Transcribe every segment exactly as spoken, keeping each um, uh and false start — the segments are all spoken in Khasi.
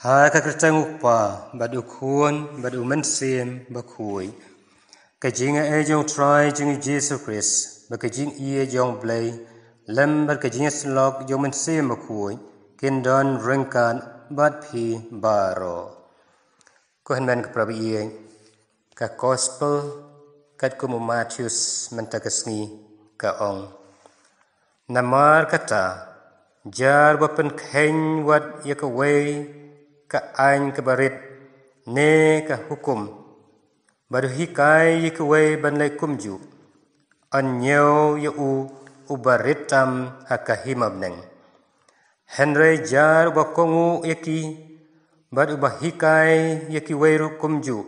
Ha ka kyrteng u Kpa, bad u Khun, bad u Mynsiem Bakhuid. Ka jingaiei jong u Trai jong ngi Jisu Khrist, bad ka jingïeit jong u Blei, lem bad ka jingïasyllok jong u Mynsiem Bakhuid, kin don ryngkat bad phi baroh. Ko hynmen ko para baieit, ka Gospel katkum u Mathaios mynta ka sngi ka ong: Namar kata, jar ba pynkheiñ wat ïa kawei ka aiñ kaba rit ne ka hukum, bad u hikai ïa kiwei ban leh kumjuh, yn ñiew ïa u uba rit tam ha ka hima bneng. Hynrei jar uba kohnguh ïa ki, bad uba hikai ïa kiwei ruh kumjuh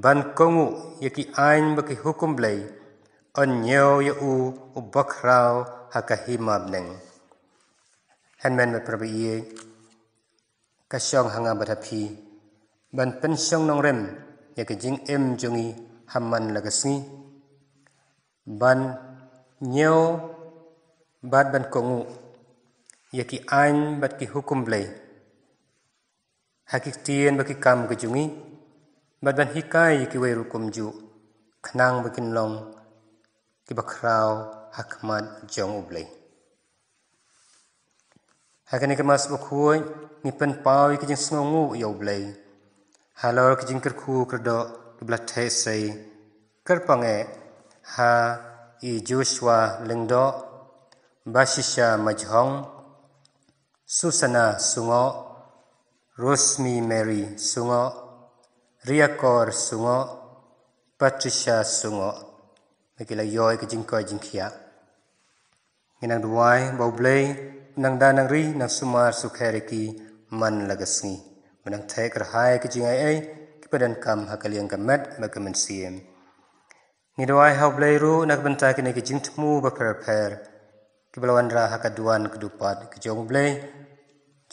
ban kohnguh ïa ki aiñ bad ki hukum Blei, yn ñiew ïa u uba khraw ha ka hima bneng. Hynmen bad para baieit, ka shong ha nga bad ha phi ban pynshong nongrim ïa ka jingim jong ngi ha man la ka sngi, ban ñiew bad ban kohnguh ïa ki aiñ bad ki hukum Blei ha ki ktien bad ki kam ka jong ngi, bad ban hikai ïa kiwei ruh kumjuh, khnang ba kin long kiba khraw ha khmat jong u Blei. Ha kane ka Mass bakhuid, ngi pynpaw ïa ka jingsngewnguh ïa u Blei halor ka jingkyrkhu kyrdoh kiba la theh sei, kyrpang eh ha i Joshua Lyngdoh, Bashisha Majhong, Susana Sungoh, Rosmi Mary Sungoh, Riakor Sungoh, Patricia Sungoh. Ba ki la ïoh ïa ka jingkoit jingkhiah. Ngi nang duwai ba u Blei nang da nang ri nang sumar sukher ïa ki man la ka sngi, ba nang theh kyrhai ïa ka jingaiei kiba donkam ha ka liang ka met bad ka mynsiem. Ngi duwai ha u Blei ruh na ka bynta kine ki jingthmu bapher bapher kiba la wanrah ha ka duwan ka dupat ka jong u Blei,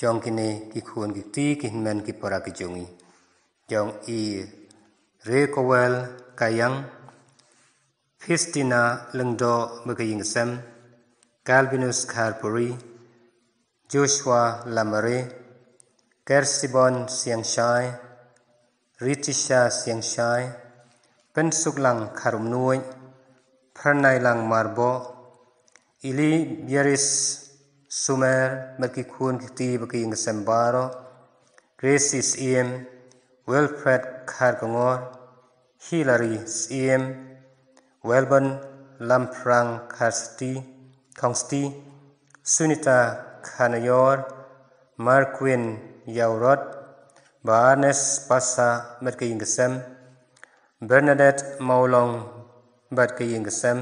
jong kine ki khun ki kti ki hynmen ki para ki jong ngi, jong i Rekowel Kayang, Christina Lyngdoh bad ka ïing ka sem, Calvinus Kharpuri, Joshua Lamare, Kersibon Siangshai, Ritisha Siangshai, Pynsuklang Kharumnuid, Phyrnailang Marboh, Ili Biaris Sumer bad ki khun ki kti bad ka ïing ka sem baroh, Gracie Syiem, Wilfred Kharkongor, Hilary Syiem, Welborn Lamphrang Kharsti, Khongsti, Sunita Kharnaior, Marquin Ïawrot, Barnes Pasa bad ka ïing ka sem, Bernadette Mawlong bad ka ïing ka sem,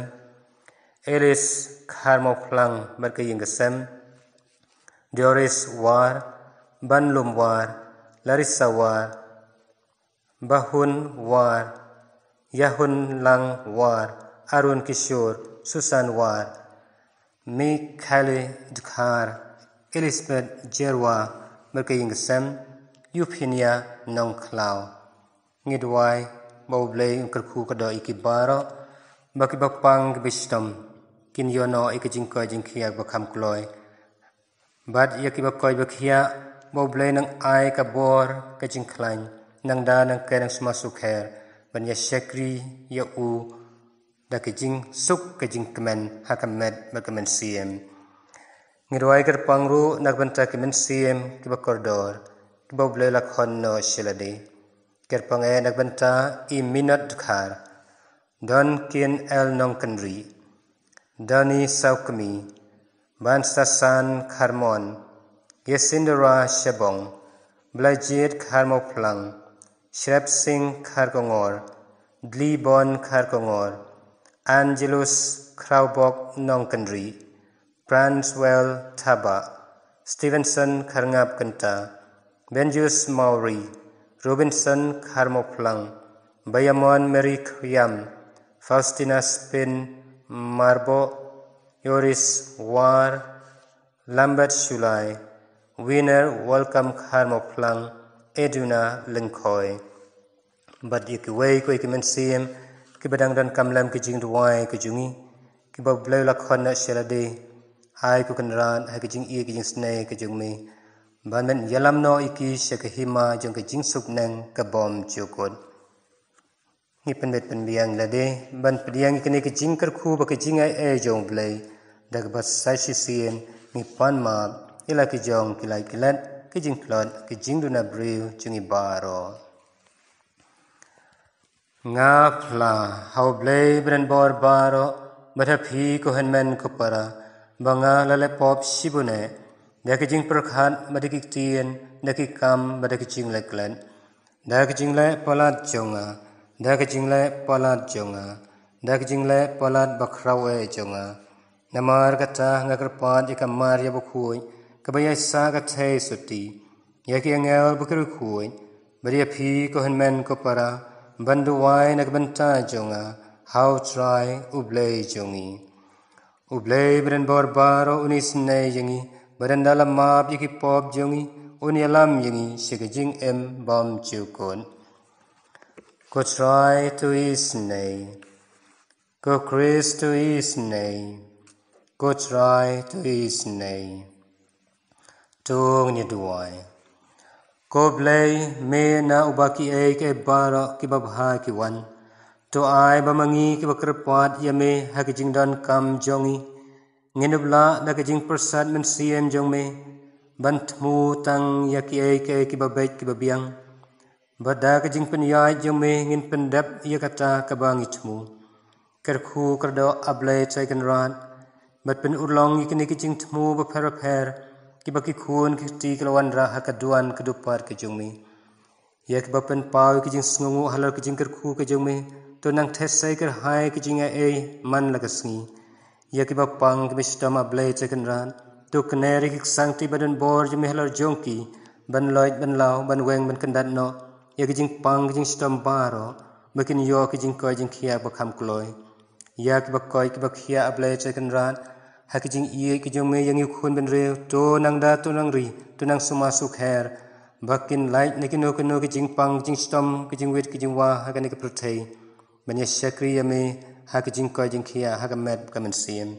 Alice Kharmawphlang bad ka ïing ka sem, Doris War, Banlum War, Larissa War, Bahun War, Yahun Lang War, Arun Kishore, Susan War, Mikhaili Dkhar, Elizabeth Jerwa bad ka ïing ka sem, Euphemia Nongkhlaw. Ngi duwai ba u Blei un kyrkhu kyrdoh ïa ki baroh, ba kiba pang kiba shitom kin ïoh noh ïa ka jingkoit jingkhiah ba kham kloi. Bad ïa kiba koit ba khiah, ba u Blei nang ai ka bor ka jingkhlaiñ, nang da nang kren nang sumar sukher, ban ïa shakri ïa u da ka jingsuk ka jingkmen ha ka met bad ka mynsiem. Ngi duwai kyrpang ruh na ka bynta ki mynsiem kiba kordor, kiba u Blei la khot noh sha lade. Kyrpang eh na ka bynta i Minot Dkhar, Donkin L Nongkynrih, Dani Sawkmi, Bansasan Kharmon, Yesindra Shabong, Blaijied Kharmawphlang, Shrep Singh Kharkongor, Dlibon Kharkongor, Angelus Khrawbok Nongkynrih, Pranswell Thabah, Stevenson Kharngap Kynta, Benjus Mawri, Robinson Kharmawphlang, Bayamon Mary Khriam, Faustina Spin Marboh, Yoris War, Lambert Shulai, Winner Welcome Kharmawphlang, Eduna Lyngkhoi. Bad ïa kiwei kiwei ki mynsiem kiba dang donkam lem ki jingduwai ki jong ngi, kiba u Blei u la khot noh sha lade, ai ko Kynrad ha ki jingïeit ki jingsnei ki jong me, ban men ïalam noh ïa ki sha ka hima jong ka jingsuk neng ka bym jukut. Ngi pynbeit pynbiang lade ban pdiang ïa kane ka jingkyrkhu bad ka jingaiei jong U Blei. Da kaba sa shisien ngi pan map ïa la ki jong ki lait ki let, ki jingtlot, ki jingduna briew jong ngi baroh. Nga phla ha U Blei ba donbor baroh, bad ha phi ko hynmen ko para, ba nga la leh pop shibun eh, da ka jingpyrkhat bad da ki ktien, da ki kam bad da ka jingleh klet, da ka jingleh palat jong nga, da ka jingleh palat jong nga, da ka jingleh palat bakhraw eh jong nga. Namar kata nga kyrpad ïa ka Maria bakhuid, kaba ïaisah ka thei sotti, ïa ki angel bad ki riewkhuid, bad ïa phi ko hynmen ko para, ban duwai na ka bynta jong nga ha U Trai U Blei jong ngi. U Blei ba donbor baroh un isynei ïa ngi, bad un da la map ïa ki pop jong ngi, un ïalam ïa ngi sha ka jingim bym jukut. Ko Trai to isynei. Ko Khrist to isynei. Ko Trai to isynei. To ngin ïa duwai. Ko Blei, me na uba kiei kiei baroh kiba bha ki wan, to ai ba ma ngi kiba kyrpad ïa me ha ka jingdonkam jong ngi, ngin ïa blah da ka jingpyrsad mynsiem jong me, ban thmu tang ïa kiei kiei kiba beit kiba biang, bad da ka jingpynïaid jong me ngin pyndep ïa kata kaba ngi thmu. Kyrkhu kyrdoh, A Blei Trai Kynrad, bad pynurlong ïa kine ki jingthmu bapher bapher kiba ki khun ki kti ki la wanrah ha ka duwan ka dupat ka jong me. Ïa kiba pynpaw ïa ki jingsngewnguh halor ki jingkyrkhu ki jong me, to nang theh sei kyrhai ki jingaiei man la ka sngi. Ïa kiba pang kiba shitom, A Blei Trai Kynrad, to kner ïa ki ksangti ba donbor jong me halor jong ki, ban loit ban law, ban weng ban kyndat noh ïa ki jingpang ki jingshitom baroh, ba kin ïoh ki jingkoit jingkhiah ba kham kloi. Ïa kiba koit kiba khiah, A Blei Trai Kynrad, ha ki jingïeit ki jong me ïa ngi u khun bynriew, to nang da, to nang ri, to nang sumar sukher, ba kin lait na kino kino ki jingpang ki jingshitom, ki jingwit ki jingwah ha kane ka pyrthei, ban ïa shakri ïa me ha ki jingkoit jingkhiah ha ka met ka mynsiem.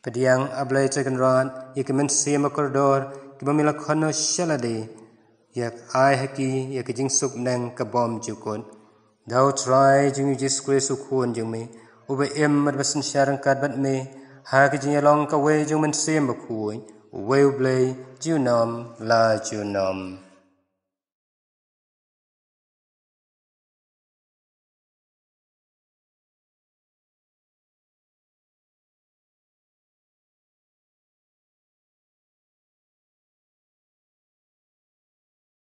Pdiang, A Blei Trai Kynrad, ïa ki mynsiem ba kordor kiba me la khot noh sha lade, ïa ai ha ki ïa ka jingsuk neng ka bym jukut. Da U Trai jong ngi U Jisu Khrist U Khun jong me, uba im bad ba synshar ryngkat bad me ha ka jingïalong kawei jong U Mynsiem Bakhuid, uwei U Blei, junom la junom.